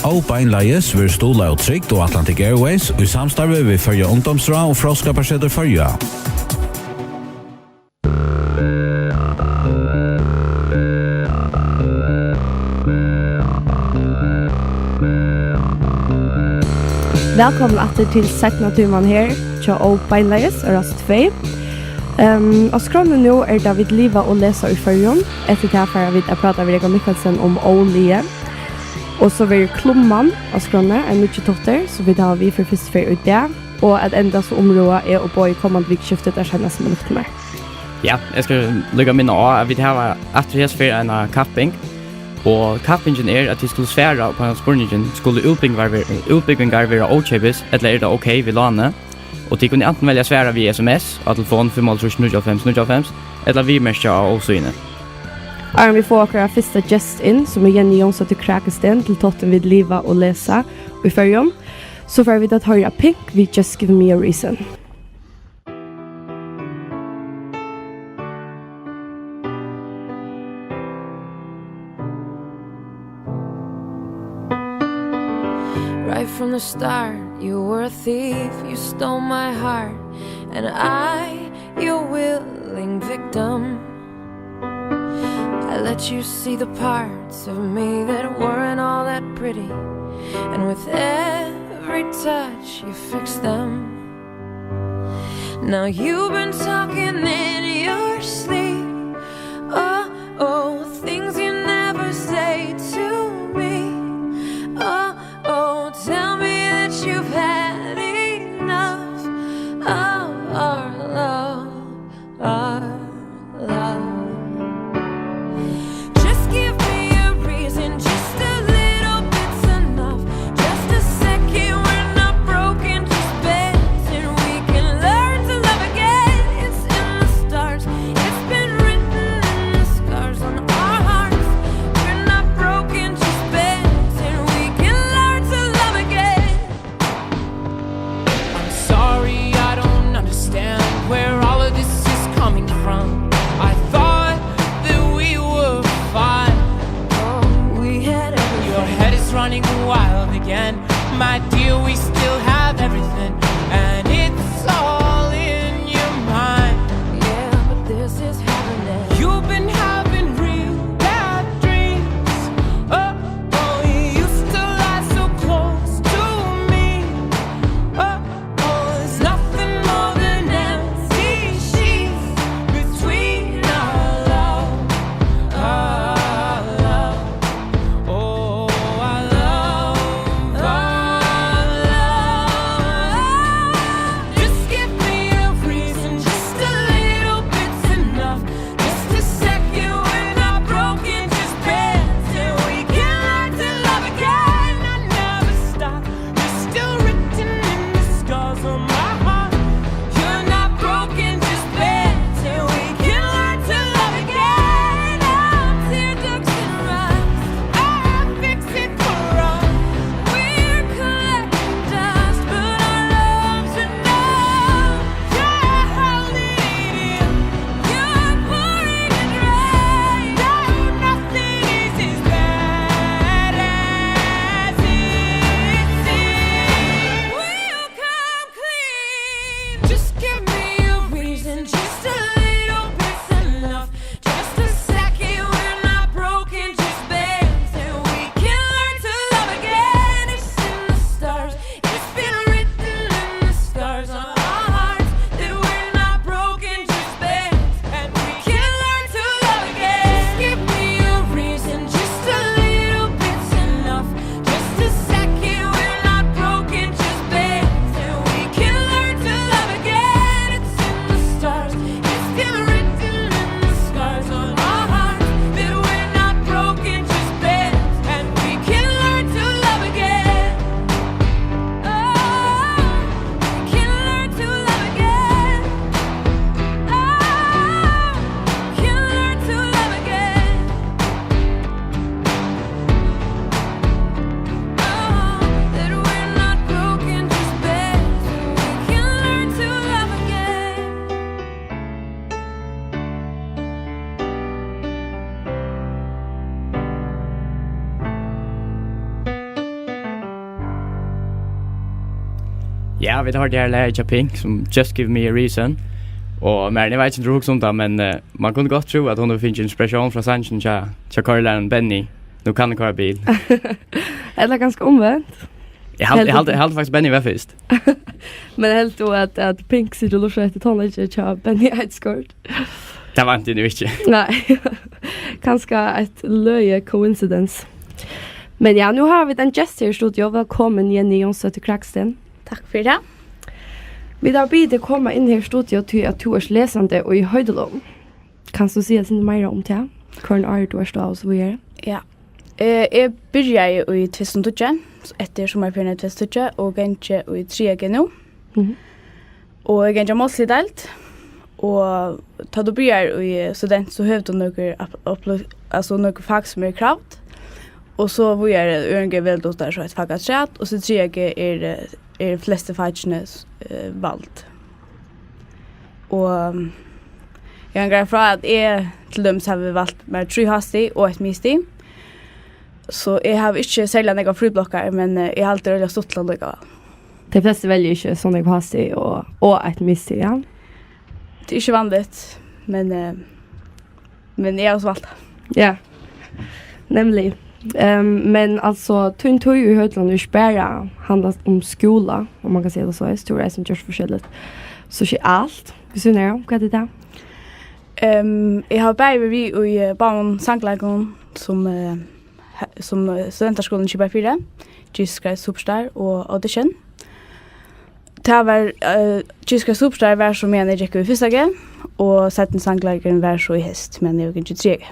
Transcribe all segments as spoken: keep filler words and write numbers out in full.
Ó beinleiðis verður stuðlað av Trygd og Atlantic Airways í samstarvi við Føroya Ungdómsráð og Fróðskaparsetur Føroya. Vælkomin aftur til seinna tíman her hjá Ó beinleiðis á Rás tvey. Ehm, á skránni nú er tað Vit liva og lesa í Føroyum. Eftir tað fara vit at práta við Rikard Mikkelsen um Óliði. Og so verður Klumman á skránni, ein nýggjur táttur, sum vit hava við fyri fyrstu ferð í dag. Og at enda so umrøða eg og Bogi komandi vikuskifti tær seinastu minuttirnar. Ja, eg skal líka minna á, at vit hava aftur hesa ferð eina kapping. Og kappingin er, at tit skulu svara upp á spurningin, skulu útbúgvingar ver-, útbúgvingar vera ókeypis, ella er tað ok við láni? Og tit kunnu antin velja at svara við S M S á telefon fimm hálvtrýss níggjuoghálvfems níggjuoghálvfems, ella viðmerkja á Ó-síðuni. Áðrenn vit fáa okkara fyrsta gest inn, sum er Jenny Jónsdóttir Krakesteen, til táttin Vit liva og lesa í Føroyum, so fara vit at hoyra Pink við Just Give Me a Reason. Right from the start, you were a thief, you stole my heart, and I, your willing victim. I let you see the parts of me that weren't all that pretty, and with every touch, you fixed them. Now you've been talking in your sleep. Oh, oh, things you never say to me. Oh, oh, tell me that you've had enough of our love, our love. Just give me a reason, just a little bit's enough. Just a second, we're not broken, just bent, and we can learn to love again. It's in the stars, it's been written in the scars on our hearts. We're not broken, just bent, and we can learn to love again. I'm sorry, I don't understand where all of this is coming from. I thought that we were fine. Oh, we had everything. Your head is running wild again. My dear, we still have everything, and it's all in your mind. Yeah, but this is happening. You've been having real bad dreams. Oh, oh, you used to lie so close to me. Oh, oh, there's nothing more than empty sheets between our love, our love. Oh, our love, our Ja, vit hoyrdu her lagið hjá Pink, sum Just Give Me A Reason. Og, men eg veit ikki, um tú hugsar um tað, men, eh, man kundi gott trúð, at hon hevur fingið inspiratión frá sangin hjá, hjá koyrilæraranum Benny, Nú kann eg koyra bil. Ella kanska umvent. Eg haldi, eg Heldur haldi, eg haldi faktiskt, Benny var fyrst. Men heldur tú, at, at Pink situr og lurtar eftir tónleiki hjá Benny Eidskort? Tað vænti eg nú ikki. Nei. Kanska eitt løgið coincidence. Men ja, nú hava vit ein gest her í studio. Vælkomin, Jenny Jónsdóttir Kraksten. Takk fyri tað. Vit hava biðið teg koma inn her í studio, tí at tú ert lesandi í Hoydølum. Kanst tú siga eitt sindur meira um tað? Hvørjum ári tú ert á og so víðari? Ja. Eh, eg byrjaði í tvey túsund og tíggju, eftir summarferiuna í tvey túsund og tíggju, og gangi í triðja G nú. Mhm. Og eg gangi á málsligu deild, og tá tú byrjar í, eh, student, so hevur tú nøkur ap-, oplu-, altso nøkur fak sum eru kravd, og so víðari í øðrum G velur tú tær so eitt fak afturat, og so í triðja G er, eh, eru flestu fakini, eh, vald. Og, um, eg kann greiða frá, at eg til dømis havi valt mær trý hástig og eitt miðstig. So eg havi ikki serliga nógvar fríblokkar, men, eh, eg haldi, tað er øgiliga stuttligt allíkavæl. Tey flestu velja ikki so nógv hástig og, og eitt miðstig, ja? Tað er ikki vanligt, men, eh, men eg havi so valt tað. Ja, nemlig. Ehm, men altso, tín tíð í Hoydølum er ikki bara handlað um skúla, um man kann siga tað soleiðis. Tú hevur eisini gjørt forskelligt sosialt við síðuna av. Hvat er tað? Ehm, eg havi bæði verið við í, eh, báðum sangleikunum, sum, eh, he-, sum, eh, studentaskúlin skipar fyri, Jesus Christ Superstar og Audition. Tað var, eh, Jesus Christ Superstar var, sum meðan eg gekk í fyrsta G, og seinni sangleikurin var so í heyst, meðan eg gekk í triðja G.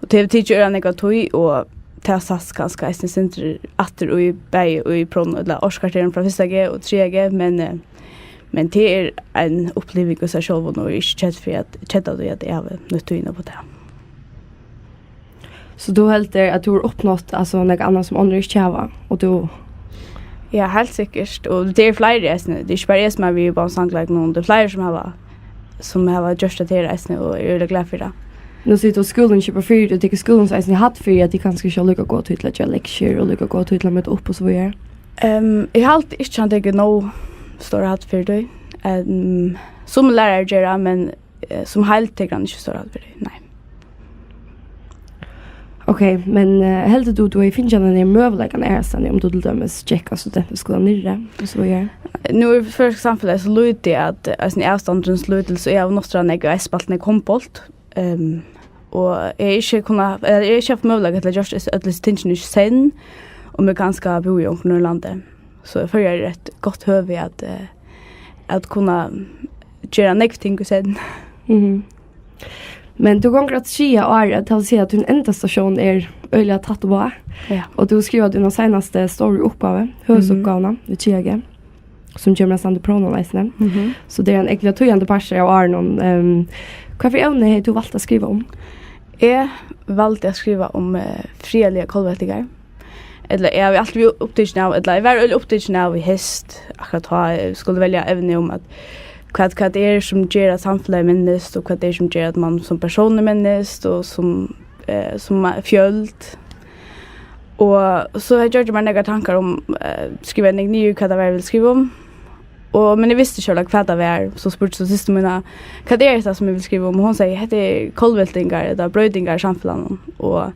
Og tað hevur tikið øgiliga nógva tíð, og tað sæst kanska eisini sindur aftur í bæði í próvum, ella árskarakterinum frá fyrsta G og triðja G, men, eh, men tað er ein uppliving í sær sjálvum, og eg eri ikki kedd fyri at, kedd av tí at eg havi nýtt tíðina upp á tað. So tú heldur, at tú hevur uppnátt, altso, nakað annað, sum onnur ikki hava, og tú Ja, heilt sikkurt. Og tað eru fleiri eisini. Tað er ikki bara eg, sum havi verið í báðum sangleikunum, tað eru fleiri, sum hava, sum hava gjørt tað her eisini, og eg eri øgiliga glað fyri tað. Nú sigur tú, at skúlin skipar fyri, og tekur skúlin so eisini hædd fyri, at tit kanska ikki hava líka góða tíð til at gera lektiur og líka góða tíð til at møta upp og so víðari? Ehm, eg haldi ikki, hann tekur nóg stóra hædd fyri tí. Ehm, summi lærarar gera, men eh, sum heild tekur hann ikki stóra hædd fyri, nei. Ok, men, eh, heldur tú, tú hevði fingið hana nær møguleikan aðrastaðni, um tú til dømis gekk á studentaskúla niðri, og so víðari? Nú er føroyska samfelagið so lítið, at, eh, eisini avstandurin so lítil, so eg havi náttúruliga nógv, eg havi spælt nógv hondbólt, ehm, og eg hevði ikki kunnað, ella eg hevði ikki havt møguleika til at gjørt øll hesi tingini í senn, um eg kanska búði í onkrum øðrum landi. So Føroyar er eitt gott høvi at, eh, at kunna gera nógv ting í senn. Mhm. Men tú gongur á triðja ári, tað vil siga, at tín endastasjón er øgiliga tætt uppá. Ja. Og tú skrivar tína seinastu stóru uppgávu, høvuðsuppgávuna, í triðja G, sum kemur at standa í próvnum eisini. Mhm. So tað er ein ógvuliga týðandi partur av árunum. Ehm, hvat fyri evni hevði tú valt at skriva um? Eg valdi at skriva um, eh, friðarligar kollveltingar. Ella eg havi altíð verið upptikin av, ella eg var øgiliga upptikin av í heyst, akkurát tá eg skuldi velja evni, um at hvat, hvat er, sum ger at samfelagið mennist, og hvat er, sum ger at mann sum persónur mennist, og sum, eh, sum ma-, fjøld. Og so gjørdi eg mær nakrar tankar um, eh, skrivaði nógv niður, hvat tað var, eg vildi skriva um. Og, men eg visti ikki, hvat tað var, so spurdi so systur mína, hvat er hetta, sum eg vil skriva um? Og hon segði, hetta er kollveltingar, ella broytingar í samfelagnum. Og,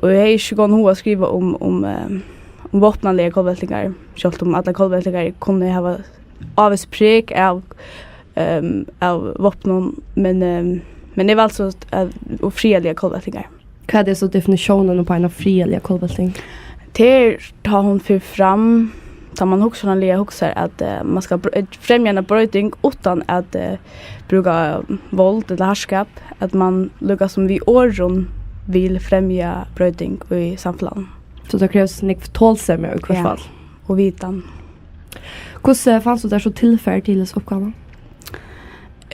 og eg hevði ikki góðan hug at skriva um, um, eh, um vápnaligar kollveltingar, sjálvt um allar kollveltingar kunnu hava ávist preg av, ehm, av vápnum, men, ehm, men eg valdi so at, og friðarligar kollveltingar. Hvat er so definitiónin upp á eina friðarliga kollvelting? Tað er, tá hon fer fram, tá mann hugsanarliga hugsar, at, eh, mann skal br-, eh, fremja eina broyting uttan at, eh, brúka vald ella harðskap, at mann líka sum við orðum vil fremja broyting í samfelagnum. So tað krevst nógv tolsemi í hvørt fall. Ja, og vitan. Hvussu fanst tú tær so tilfar til hesa uppgávuna?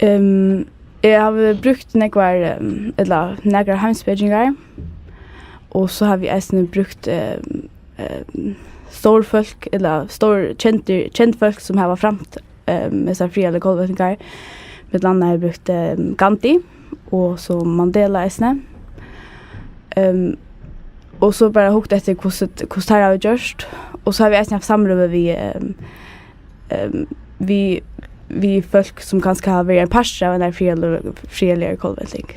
Ehm, eg havi brúkt nógvar, ehm, ella nakrar heimspekingar, og so havi eg eisini brúkt, ehm, ehm, stór fólk, ella stór kendir, kend fólk sum hava framt, ehm, hesar friðarligu kollveltingar. Millum annað havi eg brúkt, ehm, Gandhi og so Mandela eisini. Ehm, og so bara hugt eftir, hvussu, hvussu teir hava gjørt. Og so havi eg eisini havt samrøðu við, ehm, um, við, við fólk, sum kanska hava verið ein partur av einari friðarlig-, friðarligari kollvelting.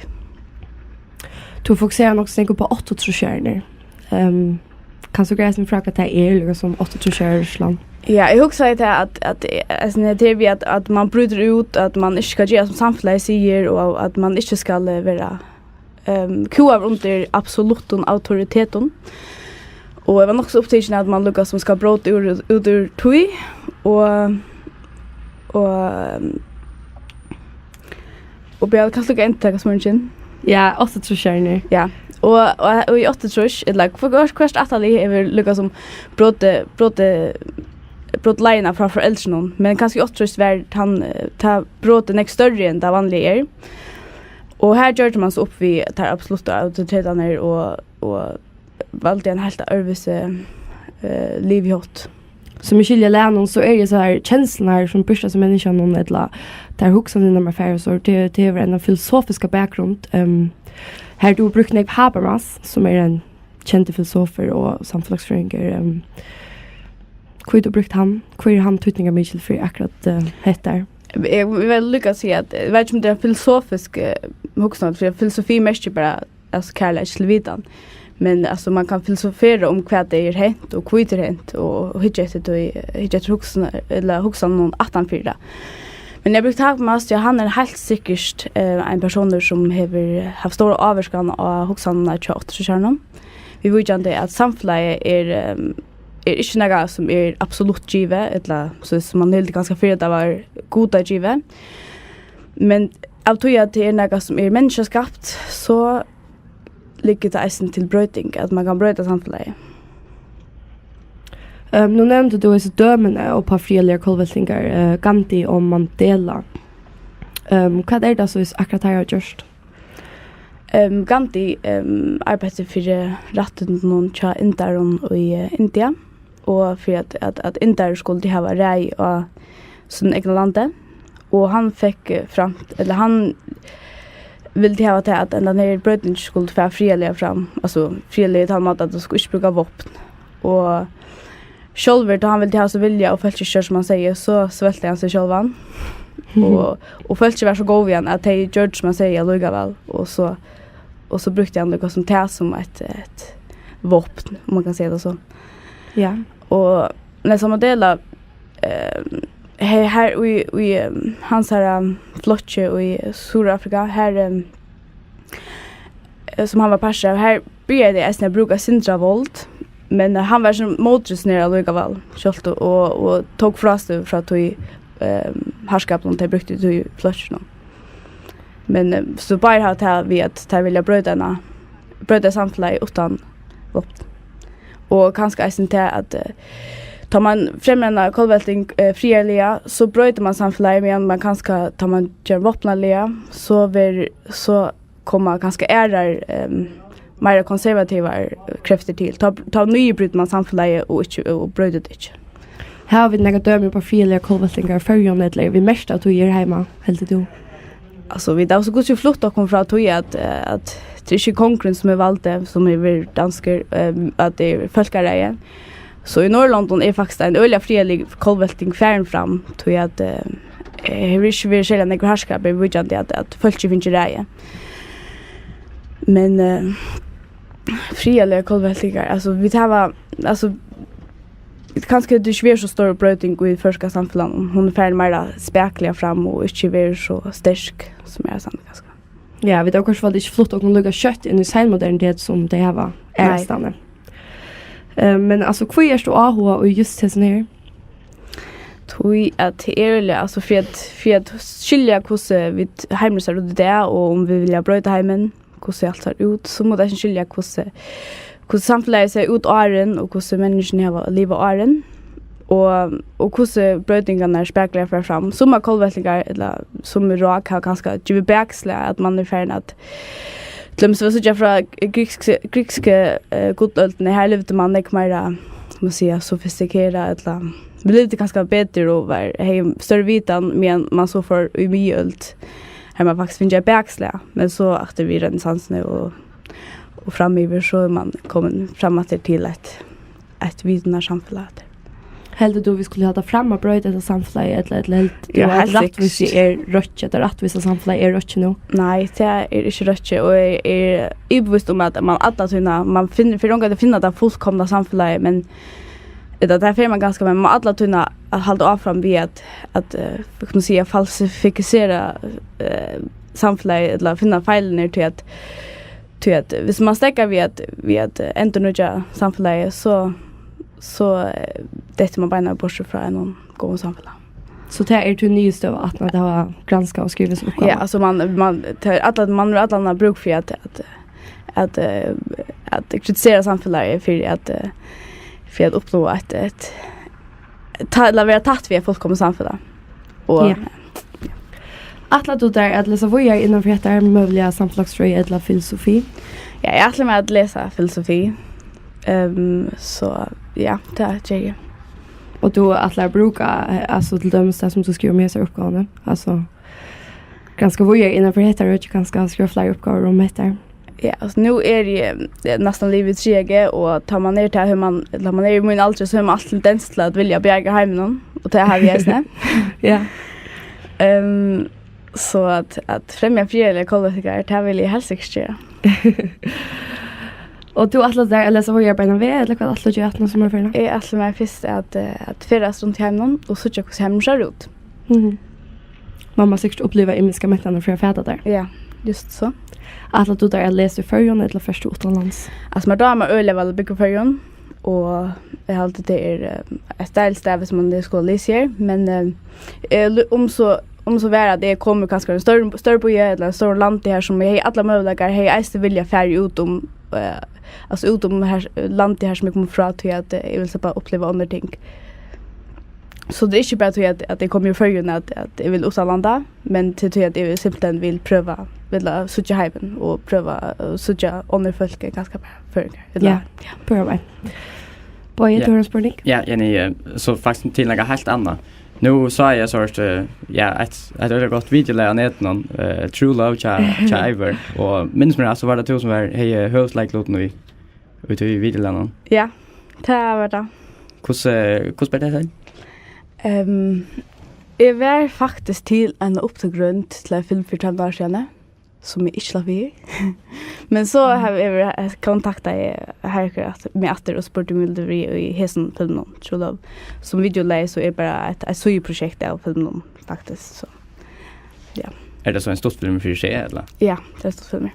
Tú fokuserar nokk so nógv upp á áttaogtrýssarnar. Um, kanst tú greiða seg frá, hvat tað er, líka sum áttaogtrýssarnir í Rússlandi? Ja, eg hugsaði tað at, at, eh, altso, tað er við at, at man brýtur út, at man ikki skal gera sum samfelagið sigur, og at man ikki skal, eh, vera, ehm, kúgaður undir absoluttum autoritetum. Og eg var nokk so upptikin av, at man líka sum skal bróta úr, út úr tí, og, og, ehm, og Bjørn, kanst tú líka endurtaka spurningin? Ja, áttaogtrýssarnir. Ja. Og, og, og í áttaogtrýss, ella hva-, hvørt, hvørt ættarlið hevur líka sum brotið, brotið, brotið leiðina frá foreldrunum, men kanska í áttaogtrýss var tann, eh, tað brotið nógv størri enn tað vanliga er. Og her gjørdi man so upp við tær absoluttu autoritetarnar og, og valdi ein heilt øðrvísi, eh, livihátt. Sum eg skilji læran, so er hesar kenslurnar, sum birtast í menniskjanum, ella tær hugsanirnar, man fær, so tað, tað hevur eina filosofiska bakgrund. Ehm, her hevur tú brúkt nógv Habermas, sum er ein kendur filosofur og samfelagsfrøðingur. Ehm, hví hevur tú brúkt hann? Hví er hann týdningarmikil fyri akkurát, eh, hetta her? Eg, eg vil líka siga at, eg veit ikki, um tað er ein filosofisk, eh, hugsan, for filosofi merkir bara, altso, kærleiki til vitan. Men, altso, man kann filosofera um hvat tað er hent, og hví tað er hent, og, og hyggja eftir tí, hyggja eftir hugsan, ella hugsanum aftan fyri tað. Men eg brúkti Habermas, ja, hann er heilt sikkurt, eh, ein persónur, sum hevur havt stóra ávirkan á hugsanina hjá áttaogtrýssarunum. Viðvíkjandi at samfelagið er, ehm, er ikki nakað, sum er absolutt givið, ella so sum man hildi kanska fyrr, at tað var gudagivið. Men av tí at tað er nakað, sum er menniskjaskapt, so liggur tað eisini til broyting, at man kann broyta samfelagið. Ehm, nú nevndi tú hesi dømini upp á friðarligar kollveltingar, eh, Gandhi og Mandela. Ehm, hvat er tað so, akkurát teir hava gjørt? Ehm, Gandhi, ehm, arbeiddi fyri rættindunum hjá indarum í, eh, India, og fyri at, at, at indarar skuldu hava ræði á sínum egna landi. Og hann fekk, eh, framt, ella hann vildi hava tað, at hendan her broytingin skuldi fara friðarliga fram, altso friðarliga á tann máta, at tú skuldi ikki brúka vápn. Og sjálvur, tá hann vildi hava sín vilja, og fólk ikki gjørdu sum hann segði, so svølti hann seg sjálvan. Mhm. Og, og fólk var so góð við hann, at tey gjørdu sum hann segði allíkavæl, og so, og so brúkti hann líka sum tað sum eitt, eitt vápn, um man kann siga tað so. Ja. Og Nelson Mandela, eh, her, her í, í, eh, hansara, um, flokki í Suðurafrika, her, um, eh, sum hann var partur av, her byrjaði tey eisini at brúka eitt sindur av vald, men, eh, hann var sum mótstríðandi allíkavæl, sjálvt og, og, og tók frástøðu frá tí, eh, harðskapinum, tey brúktu í tí flokkinum. Men, eh, so báðir hava tað við, at tey vilja broyta hana, broyta samfelagið uttan vápn. Og kanska eisini tað, at, eh, tá man fremur eina kollvelting, eh, friðarliga, so broytir man samfelagið, meðan man kanska, tá man ger vápnaliga, so ver-, so koma kanska aðrar, ehm, meira konservativar kreftir til. Tá, tá niðurbrýtur man samfelagið og ikki, og broytir tað ikki. Hava vit nakað dømi upp á friðarligar kollveltingar í Føroyum, ella eru vit mest av tí her heima, heldur tú? Altso, vit hava so gott sum flutt okkum frá tí at, eh, at tað er ikki kongurin, sum er valdur, sum er verið danskur, eh, at tað er fólkaræði. So í Norðurlondum er faktiskt ein øgiliga friðarlig kollvelting farin fram, tí at, eh, her hevur ikki verið serliga nógvur harðskapur, viðvíkjandi at, at fólkið fingið ræði. Men, eh, friðarligar kollveltingar, altso, vit hava, altso, kanska tað ikki verður so stór broyting í føroyska samfelagnum. Hon er farin meira spakuliga fram og ikki verður so sterk, sum er sagt, kanska. Ja, vit hava hvørt fall ikki flutt okkum líka skjótt inn í seinmodernitet, sum tey hava. Nei. Aðrastaðni. Eh, men, altso, hví ert tú áhugað í júst hesum her? Tí at tað er, altso, fyri at, fyri at skilja, hvussu vit, heimurin sær út í dag, og um vit vilja broyta heimin, hvussu alt sær út, so má tað eisini skilja, hvussu, hvussu samfelagið sær út áðrenn, og hvussu menniskjuni hava livað áðrenn, og, og hvussu broytingarnar spakuliga fara fram. Summar kollveltingar, ella summi rák, hava kanska givið bakslag, at man er farin at, til dømis, vit síggja frá griksku, griksku, eh, gulløldini, her livdi man nógv meira, má siga, sofistikerað, ella man livdi kanska betur og var, hevði størri vitan, meðan man so fór í miðøld, har man faktiskt fekk eitt bakslag, men so aftur við renesansuni og, og framyvir, so er man komin fram aftur til eitt, eitt vitanarsamfelag aftur. Heldur tú, vit skulu halda fram at broyta hetta samfelagið, ella, ella heldur tú, Ja, at heilt sikkurt. rættvísi er rokkið, at rættvísa samfelagið er rokkið nú? Nei, tað er ikki rokkið, og eg er yvirvíst um, at man alla tíðina, man finn-, fer ongantíð at finna tað fullkomna samfelagið, men, ella, tað fer man kanska, men man alla tíðina at halda áfram við at, at, eh, hvat skal man siga, falsifisera, eh, samfelagið, ella finna feilir til at, til at, hvis man steðgar við at, við at, eh, endurnýggja samfelagið, so, so, eh, dettur man beinanvegin burtur frá einum góðum samfelag. So tað er tín niðurstøða, at man hava granskað og skrivað seg uppgávu? Ja, altso, man, man, tað er alla, man hevur allan brúk fyri at, at, at, eh, at kritisera samfelagið fyri at, eh, fyri at uppnå eitt, eitt, ta-, ella vera tætt við eitt fullkomið samfelag. Og Ja. Ætlar tú tær at lesa víðari innan fyri hetta, møguliga samfelagsfrøði ella filosofi? Ja, eg ætli mær at lesa filosofi. Ehm, so, ja, tað geri eg. Og tú ætlar at brúka, eh, altso, til dømis tað, sum tú skrivar um í hesari uppgávuni? Altso, granska víðari innan fyri hetta, og ikki kanska skriva fleiri uppgávur um hetta? Ja, altso, nú eri eg, eh, næstan liðug við triðja G, og tá man er tað, hevur man, ella man er í mínum aldri, so hevur man altíð tendens til at vilja bjarga heiminum, og tað havi eg eisini. Ja. Ehm, so at, at fremja friðarligar kollveltingar, tað vil eg helst ikki gera. Og tú ætlar tær at lesa víðari beinan veg, ella hvat ætlar tú at gera aftan á summarferiuna? Eg ætli mær fyrst at, eh, at ferðast runt í heiminum og síggja, hvussu heimurin sær út. Mhm. Man má sikkurt uppliva ymiskar mentanir fyri at fata tær. Ja, just so. Ætlar tú tær at lesa í Føroyum, ella fert tú uttanlands? Altso, mær dámar øgiliga væl at búgva í Føroyum, og eg haldi, tað er, eh, eitt deiligt stað, hvis man skal lesa her, men, eh, eg lu-, um so, um so var, at eg kom í kanska ein størri, størri býi, ella ein stóran landi her, sum eg hevði allar møguleikar, hevði eg eisini viljað farið út um, eh, altso, út um her, landið her, sum eg kom frá, tí at, eh, eg vil so bara uppliva onnur ting. So tað er ikki bara tí, at, at eg kom í Føroyum, at, at eg vil uttanlanda, men til tí, at eg simpelthen vil prøva, vil, eh, síggja heimin og prøva at síggja onnur fólk enn kanska bara føroyingar. Ella Ja, prøva. Bogi, Ja. tú hevur ein spurning? Ja, Jenny, eh, so faktiskt til nakað heilt annað. Nú sá eg so, eh, ja, eitt, eitt øgiliga gott videolag á netinum, eh, True Love hjá, hjá Eivør, og minnist meg, altso, var tað tú sum var, hevði høvuðsleiklutin í, í tí videolagnum? Ja, tað var tað. Hvussu, hvussu bar tað til? Ehm, eg var faktiskt til eina upptøkuroynd til ein film fyri trettan ár síðani, sum eg ikki slapp við. Men so havi eg verið, kontaktaði Heiðrikur at-, meg aftur og spurdi, um eg vildi vera í hesum filminum, True Love, sum videolagið, so er bara eitt, eitt síðuprojekt av filminum, faktiskt, so, ja. Er tað so ein stuttfilmur fyri seg, ella? Ja, tað er stuttfilmur.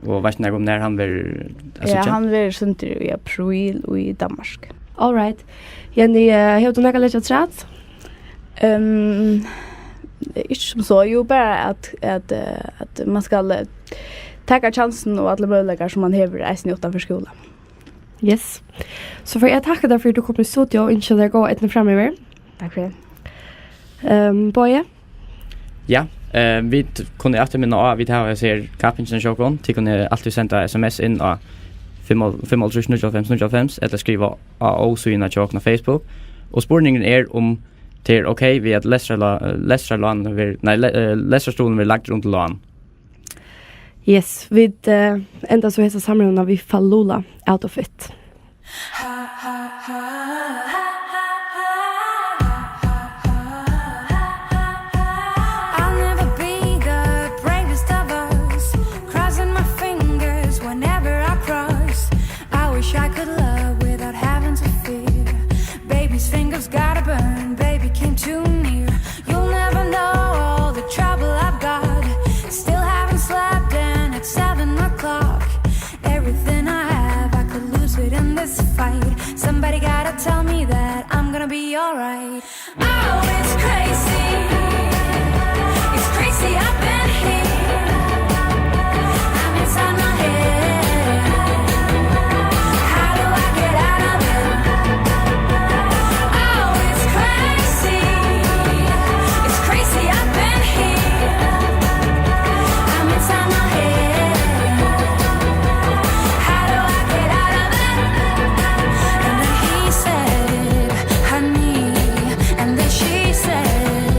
Og veitst tú nakað um, nær hann verður at Ja, síggja? Hann verður sendur í apríl í Danmark. All right. Jenny, eh, hevur tú nakað at leggja afturat? Ehm, ikki sum so, jú, bara at, at, eh, at man skal, eh, taka kjansin og allar møguleikar, sum man hevur, eisini uttanfyri skúla. Yes. So fari eg at takka tær fyri, at tú kom í studio, og ynskja tær góða eydnu framyvir. Takk fyri. Ehm, Bogi? Ja, eh, vit kunnu aftur minna á, at vit hava hesa her kappingina hjá okkum. Tit kunnu altíð senda S M S inn á fimm, fimm hálvtrýss níggjuoghálvfems níggjuoghálvfems, ella skriva á Ósíðuna hjá okkum á Facebook. Og spurningurin er, um tað er ok við, at lestrarlá-, lestrarlán verður, nei, le-, eh, lestrarstuðulin verður lagdur um til lán. Yes, vit, eh, enda so hesa samrøðuna við Fallulah, Out of It. I'll never be the bravest of us, crossing my fingers whenever I cross. I wish I could love without having to fear. Baby's fingers gotta burn, baby came too near. You'll never know all the trouble I've got. Still haven't slept and it's seven o'clock. Everything I have, I could lose it in this fight. Somebody gotta tell me that I'm gonna be alright. Oh, it's crazy. It's crazy up in here. I'm inside my head. How do I get out of it? Oh, it's crazy. It's crazy up in here. I'm inside my head. How do I get out of it? And then he said, "Honey," and then she said,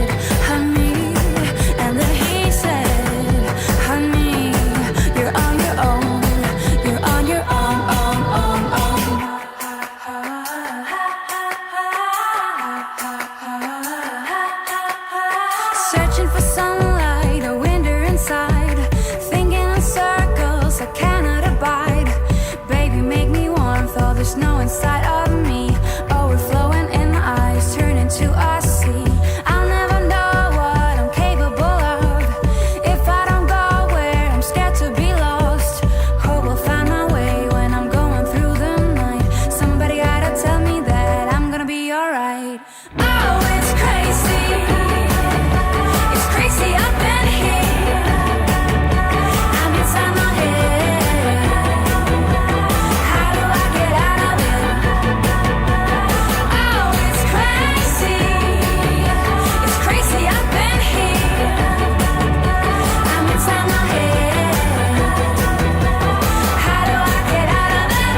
Searching for sunlight, a winter inside. Thinking in circles, I cannot abide. Baby, make me warmth, all there's no inside of me. Overflowing in my eyes, turning to a sea. I'll never know what I'm capable of if I don't go where I'm scared to be lost. Hope I'll find my way when I'm going through the night. Somebody gotta tell me that I'm gonna be alright. Oh, it's crazy. It's crazy up in here. I'm inside my head. How do I get out of it? Oh, it's crazy. It's crazy up in here. I'm inside my head. How do I get out of it?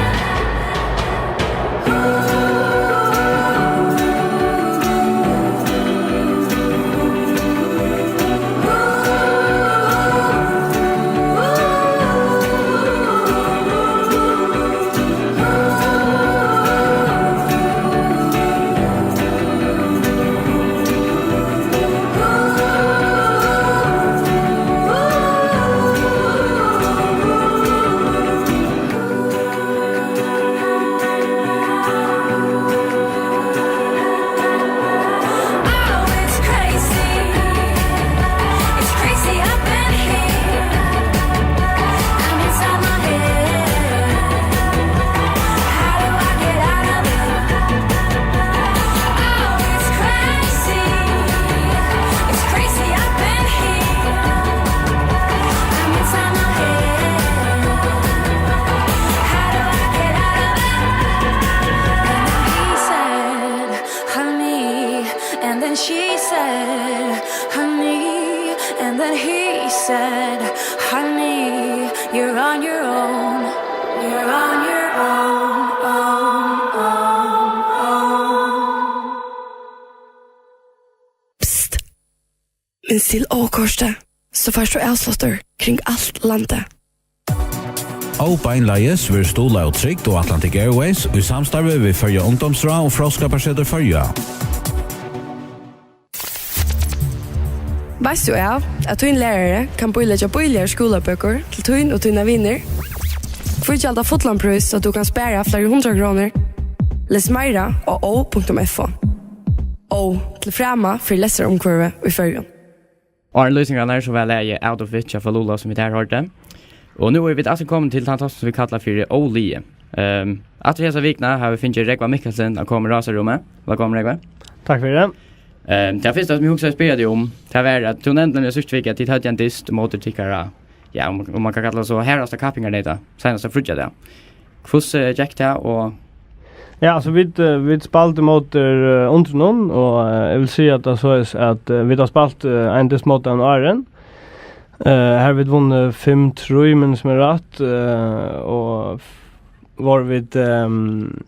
Honey, and then she said, honey, and then he said, honey, you're on your own. You're on your own, own, own, own. Psst. Minst til Ó-kortið, so fært tú avsláttur kring alt landið. Ó beinleiðis verður stuðlað av Trygd og Atlantic Airways í samstarvi við Føroya Ungdómsráð og Fróðskaparsetur Føroya. Veitst tú av, at tín lærari kann bíleggja bíligar skúlabøkur til tín og tínar vinir? Hví gjalda fullan prís, so tú kann spara fleiri hundrað krónur? Les meira á ó punktum f o. Ó, til frama fyri lestrarumhvørvið í Føroyum. Áðrenn lýsingarnar, so var lagið Out of It hjá Fallulah, sum vit her hoyrdu. Og nú eru vit aftur komin til tann táttin, sum vit kalla fyri Óliðið. Ehm, aftur hesa vikuna hava vit fingið Rógva Mikkelsen at koma í Rásarrúmið. Vælkomin, Rógvi. Takk fyri tað. Ehm, tað fyrsta, sum eg hugsaði at spyrja teg um, tað var, at tú nevndi nemliga síðstu viku, at tit høvdu ein dyst móti tykkara, ja, um, um man kann kalla tað so, harðasta kappingarneyti, seinasta fríggjadag. Hvussu gekk tað, og Ja, altso, vit, eh, vit spældu móti, eh, Undrunum, og, eh, eg vil siga, at tað er soleiðis, at, eh, vit hava spælt, eh, ein dyst móti teimum áðrenn. Eh, har vit vunnu fimm trý, minnist meg rætt, eh, og f-, vóru vit, ehm,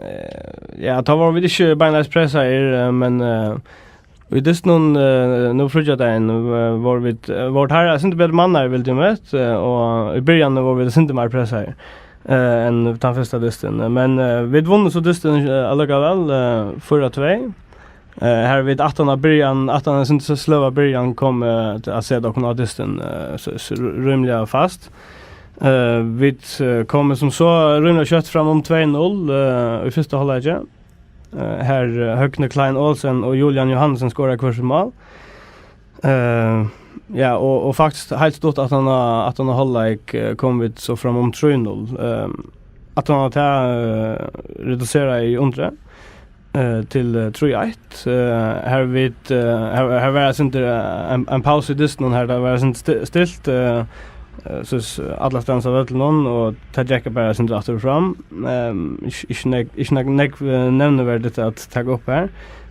eh, ja, tá vóru vit ikki beinleiðis pressaðir, eh, men, eh, í dystinum, eh, nú fríggjadagin, eh, vóru vit, eh, vóru teir eitt sindur betur mannaðir, vildi eg mett, eh, og í byrjanini vóru vit eitt sindur meir pressaðir, eh, enn tann fyrsta dystin. Men, eh, vit vunnu so dystin, eh, allíkavæl, eh, fýra tvey. Eh, har vit aftan á byrjan, aftan á eitt sindur sløva byrjan, komu, eh, at seta okkum á dystin, eh, so, so rímiliga fast. Eh, vit, eh, komu sum so rímiliga skjótt fram um tvey null, eh, í fyrsta hálvleiki. Eh, har, eh, Høgni Klein Olsen og Julian Johansen skoraðu hvør sítt mál. Eh, ja, og, og faktiskt heilt stutt aftan á, aftan á hálvleik, eh, komu vit so fram um trý null. Eh, aftan á tað, eh, reduseraði Undrið, eh, til, eh, trý eitt. Eh, har vit, eh, har, har var eitt sindur, eh, ein, ein pausa í dystinum, har tað var eitt sindur sti-, stilt, eh, eh, soleiðis allastaðni á vøllinum, og tað gekk bara eitt sindur aftur og fram. Ehm, ikki, ikki nógv, ikki nógv, nógv, eh, nevniverdigt at taka upp har.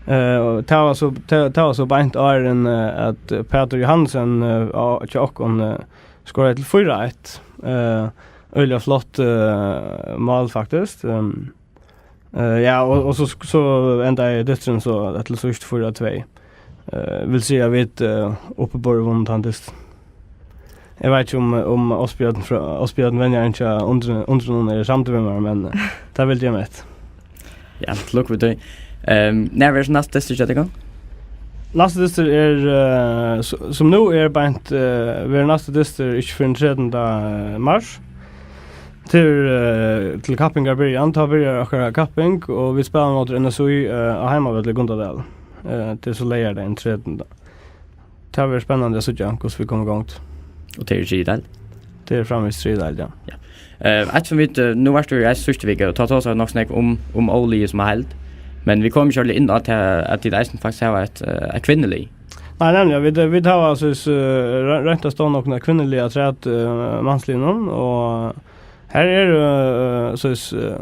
Eh, og tað var so, tað, tað var so beint áðrenn, eh, at Pætur Johansen, eh, á, hjá okkum, eh, skoraði til fýra eitt. Eh, øgiliga flott, eh, mál, faktiskt. Ehm, eh, ja, og, og so sk-, so endaði dysturin so til síðst fýra tvey. Eh, vil siga, at vit, eh, uppiborið vunnu tann dystin. Eg veit ikki, um, um Ásbjørn frá, Ásbjørn, venjarin hjá Undrunum, Undrunum, er samdur við mær, men, eh, tað vildi eg mett. Ja, til lukku við tí. Ehm, nær verður so næsti dystur hjá tykkum? Næsti dystur er, eh, s-, sum nú er beint, eh, verður næsti dystur ikki fyrr enn trettanda mars. Til, eh, til kappingarbyrjan, tá byrjar okkara kapping, og vit spæla móti N S Í, eh, á heimavølli í Gundadali. Eh, til so leygardagin trettanda. Tað verður spennandi at síggja, hvussu vit koma í gongd. Og tað er í triðju deild? Tað er framvegis triðju deild, ja. Ja. Eh, eitt sum vit, eh, nú vart tú í eisini síðstu viku, og tá tosaðu vit nokk so nógv um, um Óli sum heild. Men vit komu ikki ordiliga inn á at, at tit eisini faktiskt hava eitt, eh, eitt kvinnulið. Nei, nemliga, vit, vit hava, altso, eh, re-, roynt at stovna okkum eitt kvinnulið afturat, eh, mansliðnum, og her eru, eh, so, eh,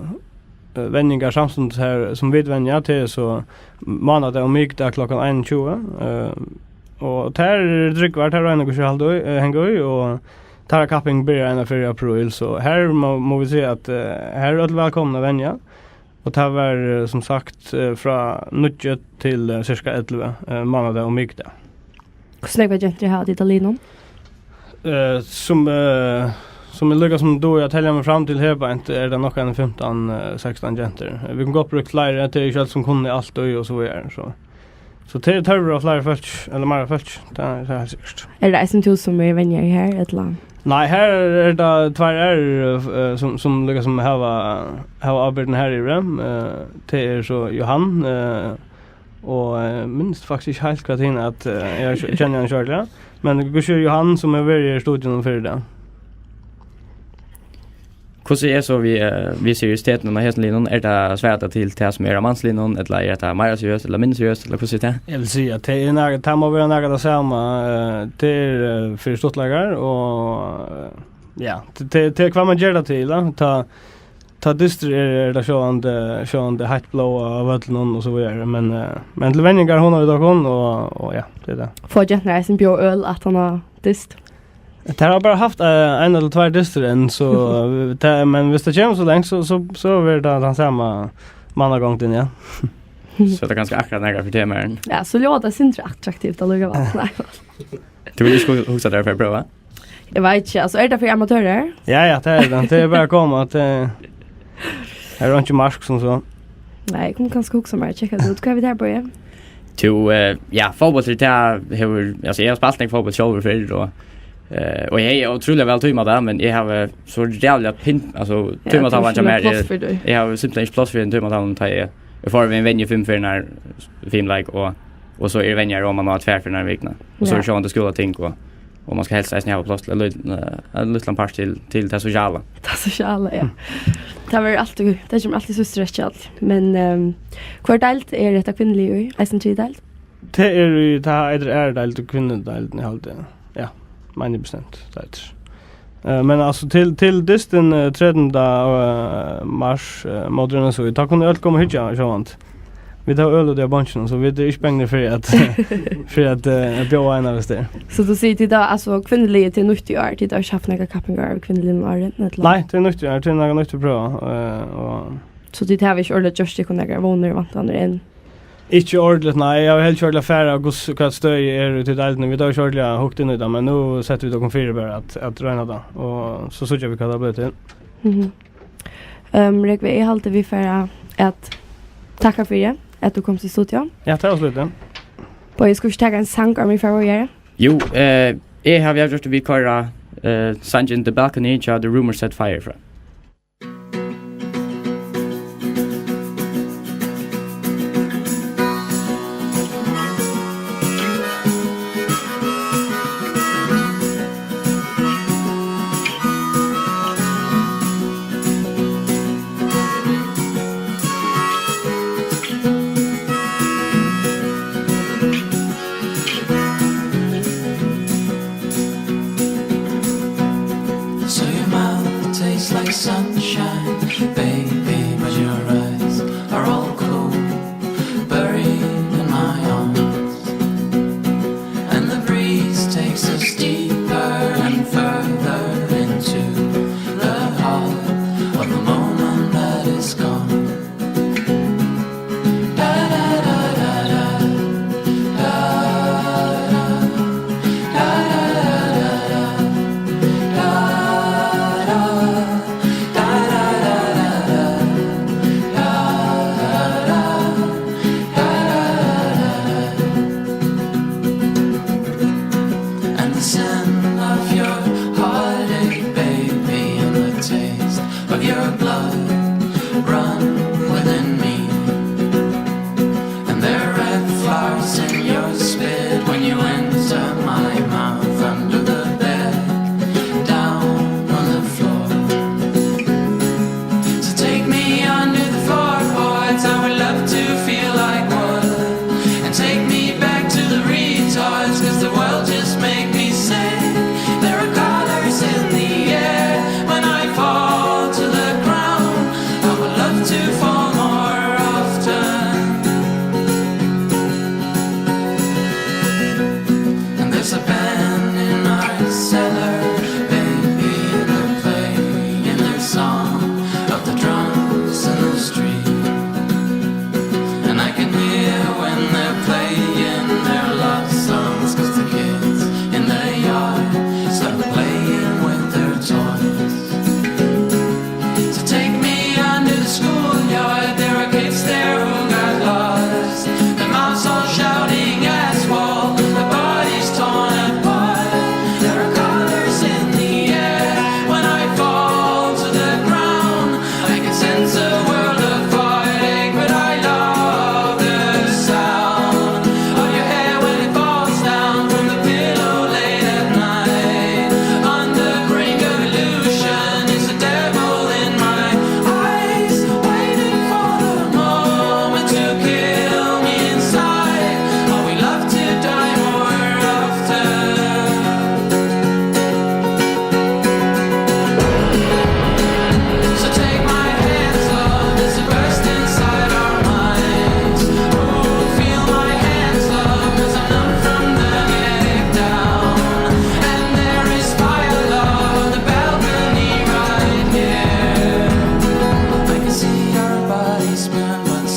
eh, venjingar samstundis her, sum vit venja, tað er so mánadag og mikudag klokkan einogtjúgu, eh, og tær eru drúgvar, tær royna hvussu halda í, eh, hanga í, og teirra kapping byrjar eina ferð í apríl, so her má, má vit siga, at, eh, her eru øll vælkomin at venja, og tað var, eh, sum sagt, eh, frá níggju til, eh, sirka ellivu, eh, mánadag og mikudag. Hvussu nógvar gentur hava tit á liðnum? Eh, sum, eh, sum eg líka sum dugi at telja meg fram til her beint, er tað nokk eini fimtan, eh, sekstan gentur. Eh, vit kunnu gott brúkt fleiri, tað eru ikki øll sum kunnu alt og, og so víðari, so. So tað er tørvur á fleiri fólki, ella meira fólki, tað er, tað er heilt sikkurt. Er tað eisini tú sum ert venjari her, ella? Nei, her er tað tveir aðrir, eh, sum, sum líka sum hava, hava ábyrgdina her yviri. Eh, tað er so Johan, eh, og, eh, minnist faktiskt ikki heilt, hvat hin at, eh, eg kenni hann ikki ordiliga. Men Guðrið Johan, sum hevur verið her í studionum fyrr í dag. Hvussu er so við, eh, við seriøsitetin á hesum liðnum? Er tað, svarar tað til tað sum er á mansliðnum, ella er tað meira seriøst, ella minni seriøst, ella hvussu er tað? Eg vil siga, at tað er nær, tað má vera nær tað sama, eh, tað er, eh, fyri stuttleikar, og, eh, ja, tað, tað, tað er hvat man ger tað til, ja. Tá, tá dystur er, er tað sjálvandi, sjálvandi heitt blóð á vøllinum og so víðari, men, eh, men til venjingar hugna vit okkum, og, og ja, tað er tað. Fáa genturnar eisini bjóða øl aftan á dyst? Tær hava bara havt, eh, ein ella tveir dystir enn, so, eh, tað, men viss tað kemur so langt, so, so, so verður tað tann sama mannagongdin, ja. So er tað kanska akkurát nakað fyri teg, Maren. Ja, so ljóðar tað sindur attraktivt allíkavæl. Nei. Tú vilt ikki hu-, hugsa tær fyri at prøva? Eg veit ikki, altso, er tað fyri amatørar? Ja, ja, tað er tað. Tað er bara at koma, at, eh, her er einki mark, sum so. Nei, eg kundi kanska hugsa mær at tjekka tað út. Hvat er við tær, Bogi? Tú, eh, ja, fótbóltur, tað hevur, altso, eg havi spælt nógv fótbólt sjálvur fyrr, og, eh, og eg hevði ótrúliga væl tímað tað, men eg havi so ræðuliga pin-, altso, ja, tímatavlan hjá mær er, pláss fyri tí. Eg havi simpelthen ikki pláss fyri ein tímatavla, tá eg, eg fái við ein venju fimm ferðir, fimm leik, og, og so er venjari oman á tvær ferðir um vikuna. Og so er, ja, sjálvandi skúlating, og, og man skal helst eisini hava pláss til ein lítil, eh, ein lítlan part til, til tað sosiala. Tað sosiala, ja. Tað verður altíð, tað kemur altíð síðst í rekkjuni. Men, ehm, hvør deild er hetta kvinnuliðið í? Eisini triðju deild? Tað er í, tað eitur aðru deild og kvinnudeildin, eg haldi. Ja, meini bestemt, tað eitur. Eh, men altso, til, til dystin, eh, trettanda, eh, mars, eh, móti N S Í, tá kunnu øll koma og hyggja, sjálvandi. Vit hava øl úti á bonkinum, so vit eru ikki bangnir fyri at, fyri at, eh, at bjóða eina, viss tað er. So tú sigur, tit hava, altso, kvinnuliðið, tað er nýtt í ár, tit hava ikki havt nakrar kappingar av kvinnuliðnum áðrenn, ella? Nei, tað er nýtt í ár, tað er nakað nýtt at prøva, eh, og... So tit hava ikki ordiliga gjørt tykkum nakrar vónir og væntanir enn? Ikki ordiliga, nei. Eg havi helst gjørt at fara, hvussu, hvat støðið er úti í deildini. Vit hava ikki ordiliga hugt inn í tað, men nú settu vit okkum fyri bara at, at royna tað, og so síggja vit, hvat tað blívur til. Mhm. Ehm, Rógvi, eg haldi, vit fara at takka fyri, at tú komst í studio. Ja, tað var so lítið. Bogi, skulu vit ikki taka ein sang, áðrenn vit fara víðari? Jú, eh, eg havi gjørt við at koyra, eh, sangin The Balcony hjá The Rumour Set Fire frá. So your mouth tastes like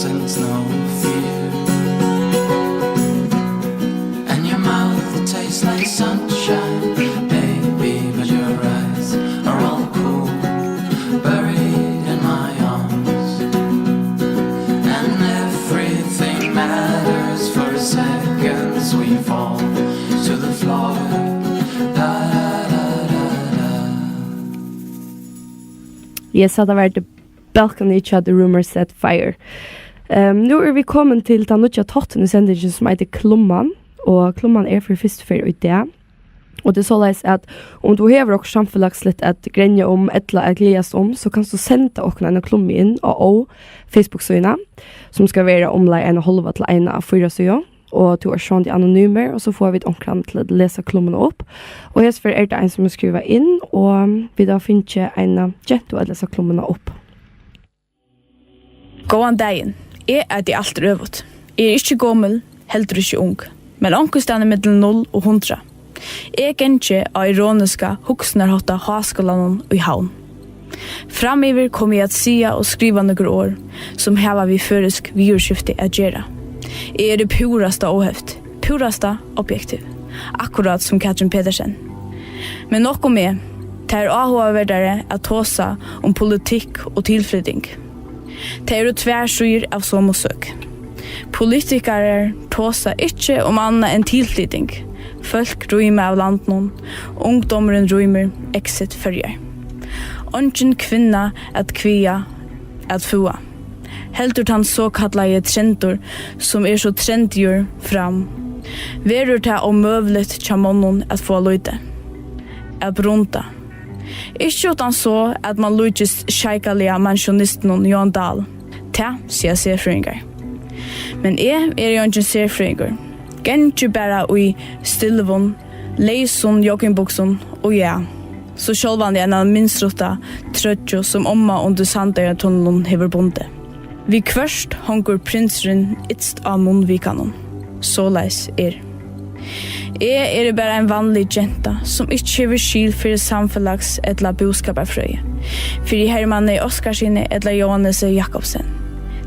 Sense no fear. And your mouth tastes like sunshine, baby, but your eyes are all cool, buried in my arms. And everything matters for a second as we fall to the floor. Da, da, da, da, da. Yes, hatta var The Balcony hjá The Rumour Said Fire. Ehm, nú eru vit komin til tann nýggja táttin í sendingini, sum eitur Klumman, og Klumman er fyri fyrstu ferð í dag. Og tað er soleiðis, at um tú hevur okkurt samfelagsligt at grenja um ella at gleðast um, so kanst tú senda okkum eina klummu inn á Ó Facebook-síðuna, sum skal vera umleið eina hálva til eina A fýra síðu, og tú ert sjálvandi anonymur, og so fáa vit onkran til at lesa klummuna upp. Og hesa ferð er tað ein, sum hevur skrivað inn, og vit hava fingið eina gentu at lesa klummuna upp. Góðan dagin. Eg eiti Alt er øvugt. Eg eri ikki gomul, heldur ikki ung, men onkustaðni millum null og hundrað. Eg gangi á ironiska hugsanarhátta Háskúlanum í Havn. Framyvir komi eg at siga og skriva nøkur orð, sum hava við føroysk viðurskifti at gera. Eg eri púrasta óheft, púrasta objektiv, akkurát sum Katrin Petersen. Men nokk um meg, tað er áhugaverdari at tosa um politikk og tilflyting. Tað eru tvær síður av somu søk. Politikarar tosa ikki um annað enn tilflyting. Fólk rýma av landinum, ungdómurin rýmir, exit Føroyar. Eingin kvinna at kvaða, at fáa. Heldur tann sokallaði trendur, sum er so trendigur, fram, verður tað ómøguligt hjá monnum at fáa lítið. At brunda. Ikki uttan so, at mann líkist sjeikaliga pensjonistinum Johan Dahl. Tað siga serfrøðingar. Men eg eri eingin serfrøðingur. Gangi bara í stilvum, leysum joggingbuksum og, ja, so sjálvandi eina mynstrutta troyggju, sum omma undir Sandoyartunnilin hevur bundið. Viðhvørt hongur prinsurin ytst á munnvikanum. Soleiðis er. Eg eri bara ein vanlig genta, sum ikki hevur skil fyri samfelags- ella búskaparfrøði, fyri Hermanni Oskarssyni ella Jóhannesi Jakobsen.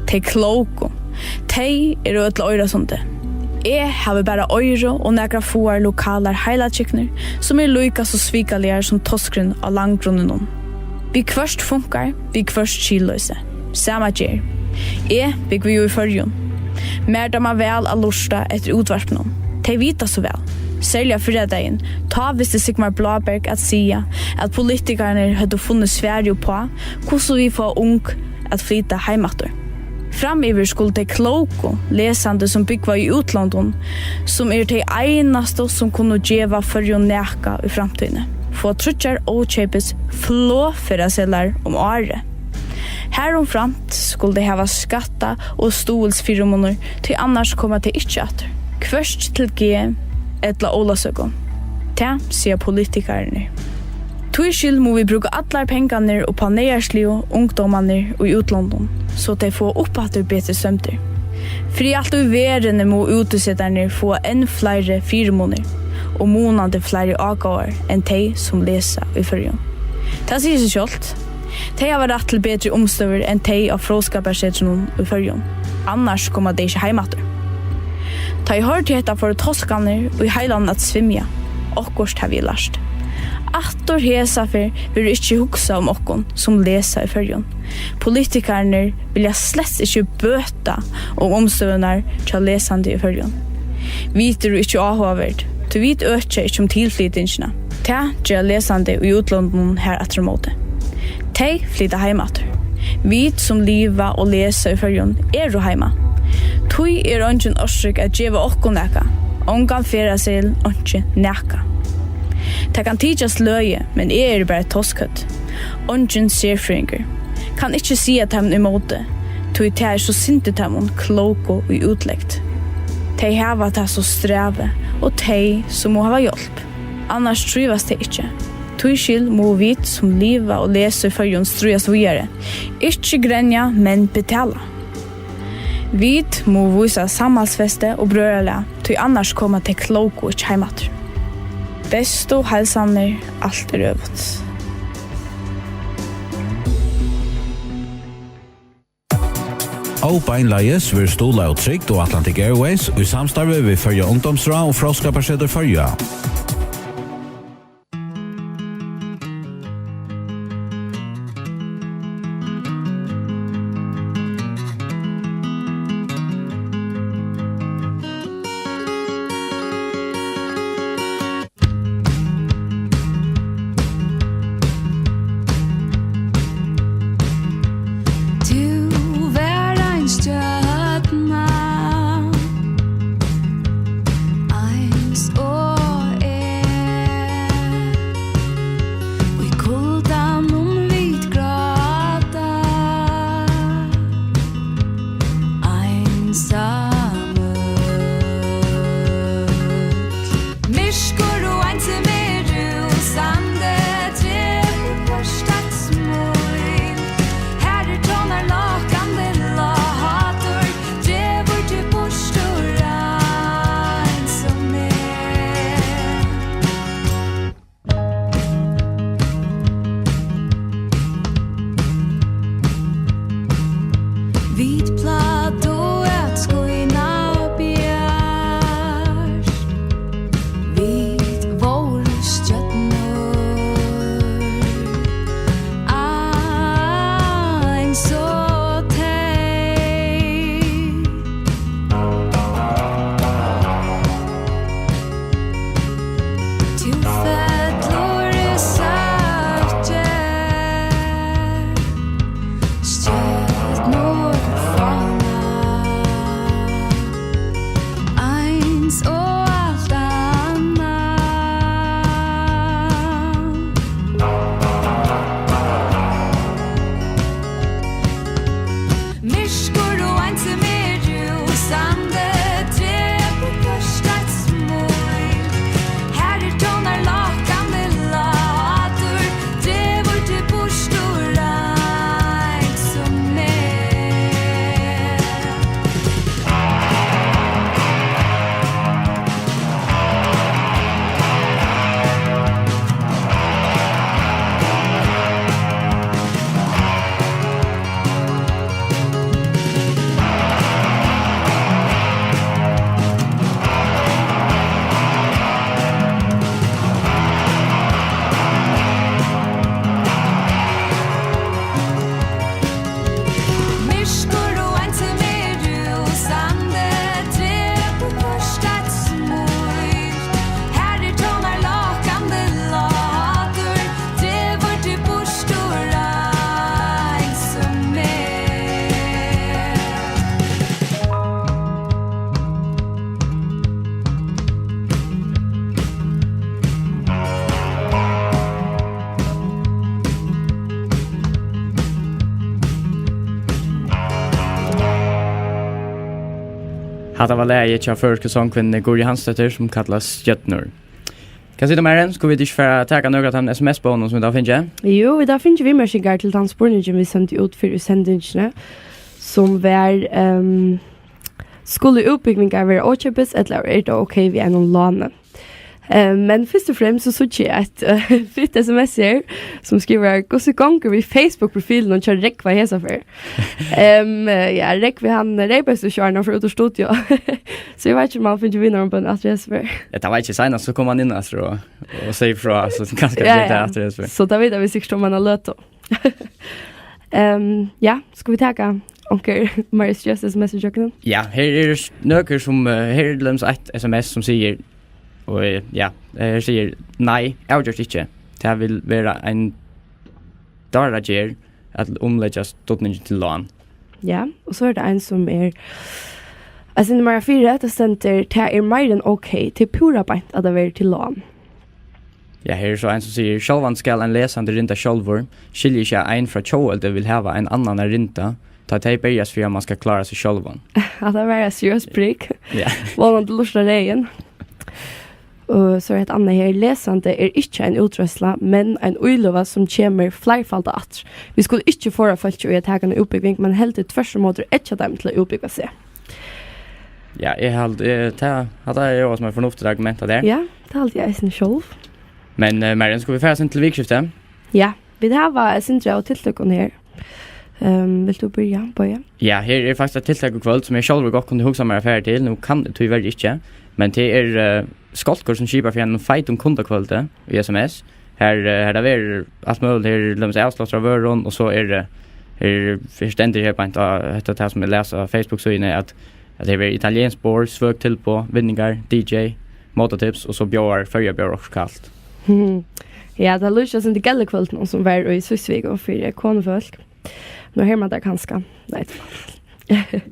Tey klóku, tey eru øll á Oyrasundi. Eg havi bara oyru og nakrar fáar lokalar heilakyknur, sum eru líka so svikaligar sum toskurin á landgrunninum. Viðhvørt funkar, viðhvørt skilloysi. Sama ger. Eg búgvi jú í Føroyum. Mær dámar væl at lurta eftir útvarpinum. Tey vita so væl. Serliga fyrradagin, tá visti Sigmar Bláberg at siga, at politikararnir høvdu funnið svarið uppá, hvussu vit fáa ung at flyta heim aftur. Framyvir skulu tey klóku lesandi, sum búgva í útlondum, sum eru tey einastu, sum kunnu geva Føroyum nakað í framtíðini, fáa tríggjar ókeypis flogferðaseðlar um árið. Harumframt skulu tey hava skatta- og stuðulsfyrimunir, tí annars koma tey ikki aftur, hvørki til G ella Ólavsøku. Tað siga politikararnir. Tískil mugu vit brúka allar pengarnar upp á neyðarsligu ungdómarnar í útlondum, so tey fáa upp aftur betri sømdir. Fyri alt í verðini mugu útisetarnir fáa enn fleiri fyrimunir og munandi fleiri ágóðar enn tey, sum lesa í Føroyum. Tað sigur seg sjálvt. Tey hava rætt til betri umstøður enn tey á Fróðskaparsetrinum í Føroyum. Annars koma tey ikki heim aftur. Tá eg hoyrdi hetta, fóru toskarnir í heilanum at svimja. Okkurt havi eg lært. Aftur hesa ferð verður ikki hugsað um okkum, sum lesa í Føroyum. Politikararnir vilja slett ikki bøta um umstøðurnar hjá lesandi í Føroyum. Vit eru ikki áhugaverd, tí vit økja ikki um tilflytingina. Tað gera lesandi í útlondum har aftur á móti. Tey flyta heim aftur. Vit, sum liva og lesa í Føroyum, eru heima. Tí er eingin orsøk at geva okkum nakað, ongan ferðaseðil, einki nakað. Tað kann tykjast løgið, men eg eri bara eitt toskhøvd. Eingin serfrøðingur. Kann ikki siga teimum ímóti, tí tað er so synd í teimum klóku í útlegd. Tey hava tað so strævið, og tey, sum mugu hava hjálp. Annars trívast tey ikki. Tískil mugu vit, sum liva og lesa í Føroyum, stríðast víðari. Ikki grenja, men betala. Vit mugu vísa samhaldsfesti og brøðralag, tí annars koma tey klóku ikki heim aftur. Bestu heilsanir, Alt er øvugt. Og beinleiðis verður stuðlað av Trygd og Atlantic Airways í samstarvi við Føroya Ungdómsráð og Fróðskaparsetur Føroya. Tú var ein stjørna, eins og eg, í kuldanum vit gráta, einsamøll. Myrkur og einsemi rúsandi, drepur hvørt eitt smíl. Har er tónar lokkandi látur, dregur teg burtur eins og meg. Vit plagdu at skína bjart, vit vóru stjørnur, eins og tey. Tú fellur, eg søki stjørnur fána, eins og alt annað. Myrkur og einsemi rúsandi, drepur hvørt eitt smíl. Har er tónar lokkandi látur, dregur teg burtur eins og meg. Myrkur og einsemi rúsandi, drepur hvørt eitt smíl. Har er tónar lokkandi látur, dregur teg burtur eins og meg. Hatta var lagið hjá føroysku songkvinnuni Guðrið Hansdóttir, sum kallast Stjørnur. Hvat sigur tú, Maren? Skulu vit ikki fara at taka nøkur av teimum S M S-boðunum, sum vit hava fingið? Jú, vit hava fingið viðmerkingar til tann spurningin, vit sendu út fyrr í sendingini, sum var, ehm, skulu útbúgvingar vera ókeypis, ella er tað ok við einum láni? Eh, men fyrst og fremst so síggi eg eitt, eh, fitt S M S her, sum skrivar: "Hvussu gongur við Facebook-profilinum hjá Rógva hesa ferð?" Em, eh, ja, Rógvi, hann reypaðist jú ikki, áðrenn hann fór út úr studio. So eg veit ikki, um hann fekk viðarboðini aftur hesa ferð. Ja, tað var ikki seinast, so kom hann inn aftur og, og segði frá, so kanska Ja, ger tað ja. aftur hesa ferð. So tað vita vit sikkurt um eina løtu. Em, ja, skulu vit taka onkur meira seriøs S M S í gjøgnum? Ja, her eru s-, nøkur sum, eh, her er til dømis eitt S M S sum sigur, og, eh, ja, her sigur: "Nei, avgjørt ikki. Tað vil vera ein dáragerð at umleggja studningin til lán." Ja, og so er tað ein sum er, eitt sindur meira fyri, hetta stendur: "Tað er meira enn ok, tað er púra beint, at tað verður til lán." Ja, her er so ein sum sigur: "Sjálvandi skal ein lesandi rinda sjálvur, skilji ikki, at ein frá Tjóðveldi vil hava ein annan at rinda, tá tey berjast fyri, at mann skal klára seg sjálvan." Hatta var eitt seriøst prik. Ja. Vónandi lurtar Regin. Og so er eitt annað her: "Lesandi er ikki ein útreiðsla, men ein íløga sum kemur fleirfaldað aftur. Vit skulu ikki forða fólki í at taka eina útbúgving, men heldur tvørturímóti eggja teimum til at útbúgva seg." Ja, eg haldi, eh, tað, hatta er jú sum eitt fornuftigt argument, tað der. Ja, tað haldi eg eisini sjálv. Men, eh, Marian, skulu vit fara so til vikuskiftið? Ja, vit hava eitt sindur av tiltøkum her. Ehm, vilt tú byrja, Bogi? Ja, her er faktiskt eitt tiltak í kvøld, sum eg sjálvur gott kundi hugsað mær at fara til. Nú kann eg tíverri ikki, men tað er, eh, Skálkur, sum skipar fyri einum feitum kundakvøldi í S M S. Her, eh, her tað verður alt møguligt. Her er til dømis avsláttur av vørum, og so er, eh, her, her stendur her beint á hetta, tað sum eg las á Facebook-síðuni, at, at her verður italiensk borð, svøk tilboð, vinningar, D J, mótatips, og so bjóðar Føroya Bjór okkurt kalt. Ja, tað lýsir sum til gellukvøldið, sum var í síðstu viku fyri konufólk. Nú her man tað kanska. Nei, tað var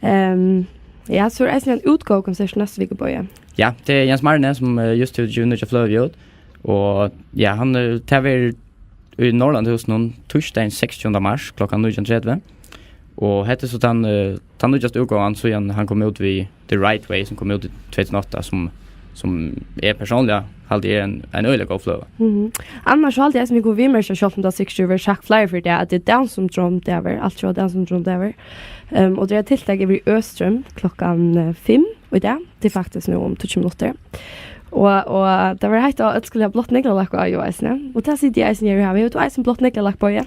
Ehm, ja, so er eisini ein útgávukonsert næstu viku, Bogi. Ja, tað er Jens Marne, sum, eh, júst hevur givið nýggja fløgu út. Og ja, hann, eh, tað verður í Norðurlandahúsinum týsdagin seksogtjúgunda mars klokkan nítjan tretivu. Og hetta er so tann, eh, tann nýggjasta útgávan, síðan hann kom út við The Right Way, sum kom út í tvey túsund og átta, sum, sum eg persónliga haldi er ein, ein øgiliga góð fløga. Mhm. Annars so haldi eg, sum vit kunnu viðmerkja, sjálvt um tað sikkurt verður sagt fleiri ferðir, at tað er Down syndrom dagur, altjóða Down syndrom dagur. Ehm, og tað er tiltak yvir í Østrøm klokkan, eh, fimm í dag. Tað er faktiskt nú um tíggju minuttir. Og, og tað var heitt, og øll skulu hava blátt neglalakk á, jú, eisini. Og tað siti eg eisini her og havi. Hevur tú eisini blátt neglalakk, Bogi?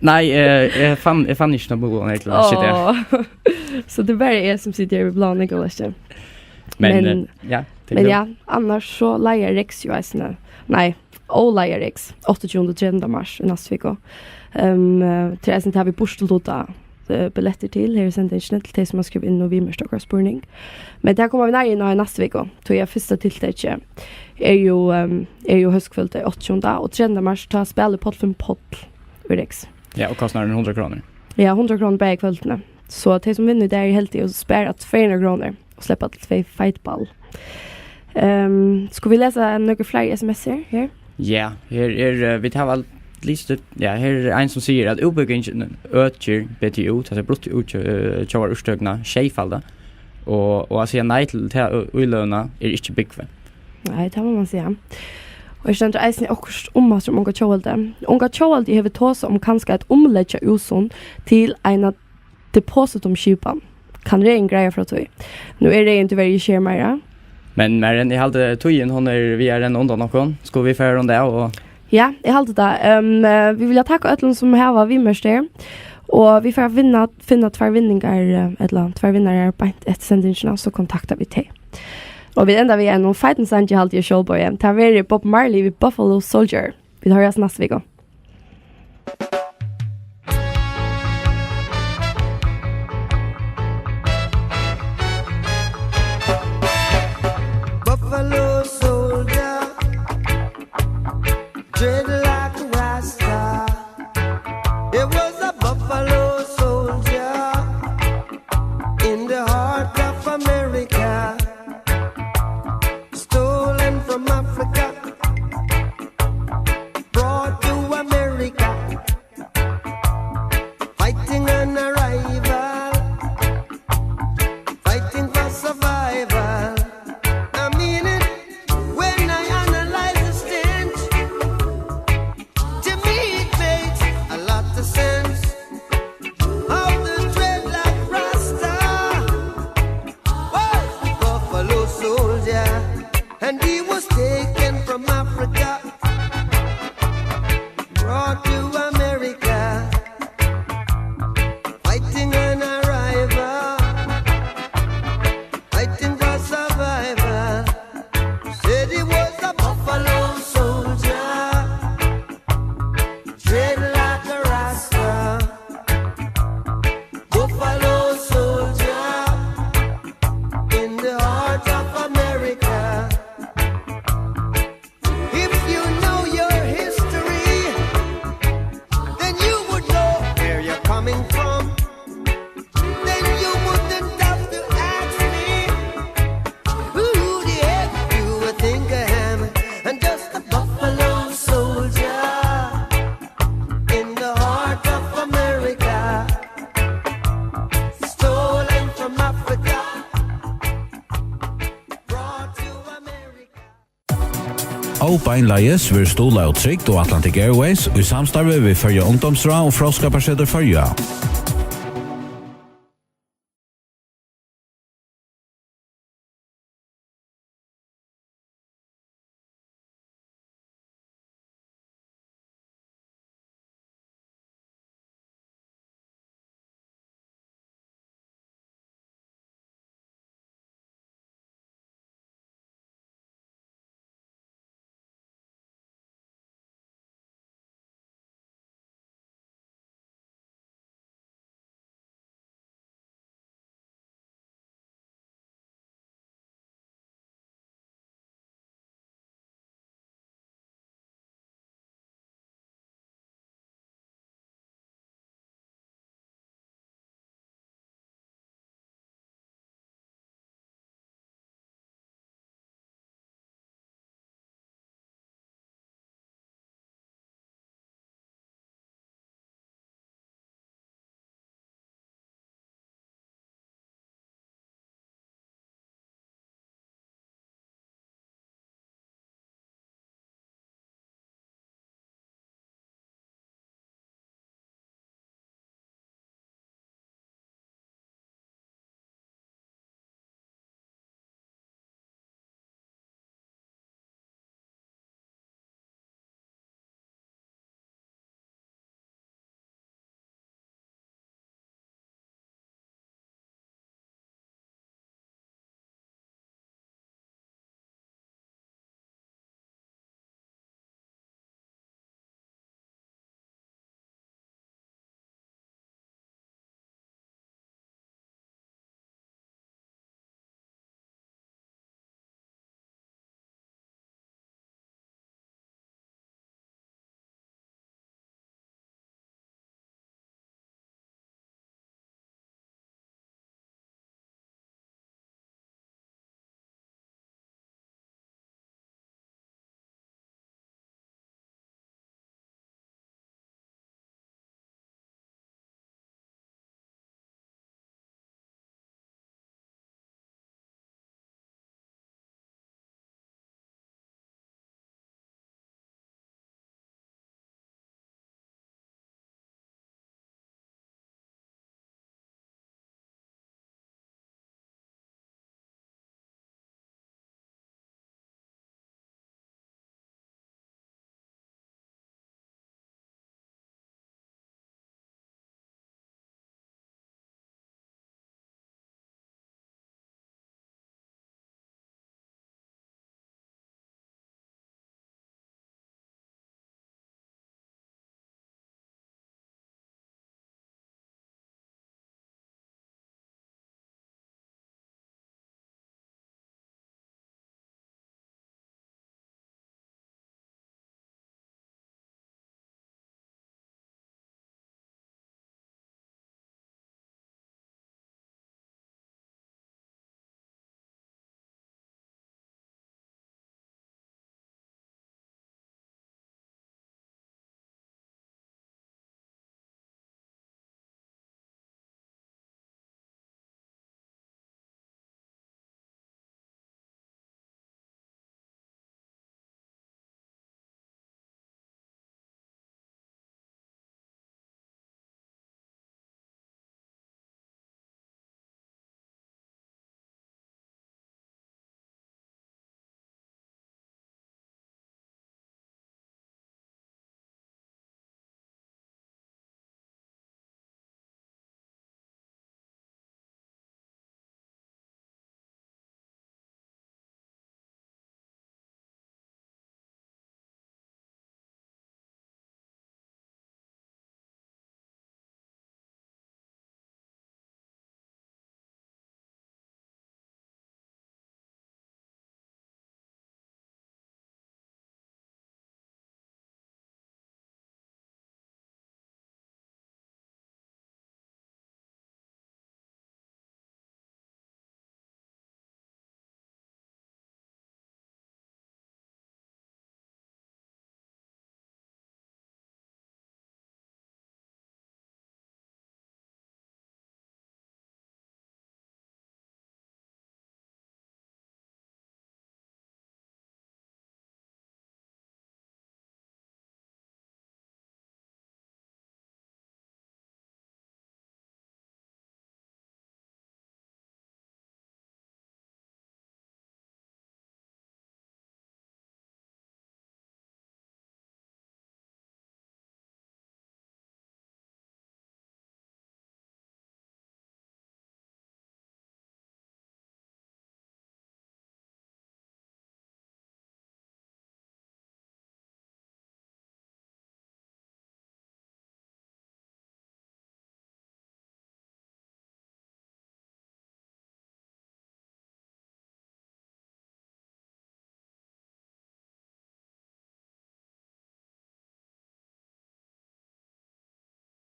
Nei, eh, eg fann, eg fann ikki nakað blátt neglalakk, skilti eg. Áh. So tað er bara eg sum siti her við bláum neglalakki. Men, men, eh, ja, tað er men klart. Ja, annars so leiðir Rex jú eisini. Nei, og leiðir Rex, áttaogtjúgunda og tretivunda mars í næstu viku. Ehm, eh, tað er eisini tað, vit burturluta, eh, billettir til her í sendingini, til tey sum hava skrivað inn og viðmerkt okkara spurning. Men tað koma vit nærri inn á í næstu viku, tí at fyrsta tiltakið er jú, ehm, er jú hóskvøldið áttaogtjúgunda, og tretivunda mars, tá spælir Páll Fimm Páll í Rex. Ja, og kostnaðurin er hundrað krónur. Ja, hundrað krónur bæði kvøldini. So tey sum vinna í dag, eru heldig og spara tvey hundrað krónur og sleppa til tvey feit ball. Ehm, skulu vit lesa nøkur fleiri S M S-ir her? Ja, her er, eh, vit hava lisið, ja, her er ein sum sigur at útbúgvingin økir B T U, tað er brutto út-, eh, tjóðarúrtøkuna sjeyfalda, og, og at siga nei til ta, ø, íløguna er ikki búgvið. Nei, tað má man siga. Og her stendur eisini okkurt um, aftur um Unga Tjóðveldið. Unga Tjóðveldið hevur tosað um kanska at umleggja ÚSUN til eina depositumskipan. Kann Regin greiða frá tí? Nú er Regin tíverri ikki her meira. Men Maren, eg haldi, tíðin, hon er við at renna undan okkum. Skulu vit fara at runda av og... Ja, eg haldi tað. Ehm, eh, vit vilja takka øllum sum hava viðmerkt her. Og vit fara at vinna, finna tvær vinningar, eh, ella tvær vinnarar beint eftir sendingina, so kontakta vit tey. Og vit enda við einum feitum sangi, haldi eg, sjálv, Bogi. Tað verður Bob Marley við Buffalo Soldier. Vit hoyrast næstu viku. Buffalo soldier, dreadlock Rasta. It was a buffalo soldier in the heart of America, stolen from Africa, brought to America, fighting an arrival, fighting for survival. I mean it when I analyze the stench. To me it makes a lot of sense. How the dreadlock Rasta was a buffalo soldier, and he was taken from Africa, brought to America, fighting an arrival, fighting for survival. Said he was a buffalo soldier, dreadlock Rasta, buffalo soldier in the heart of America. If you know your history, then you would know where you're coming from. Then you wouldn't have to ask me who the heck you would think I am. I'm just a buffalo soldier in the heart of America, stolen from Africa, brought to America. Óbeinleiðis verður stuðlað av Trygd og Atlantic Airways í samstarvi við Føroya Ungdómsráð og Fróðskaparsetur Føroya.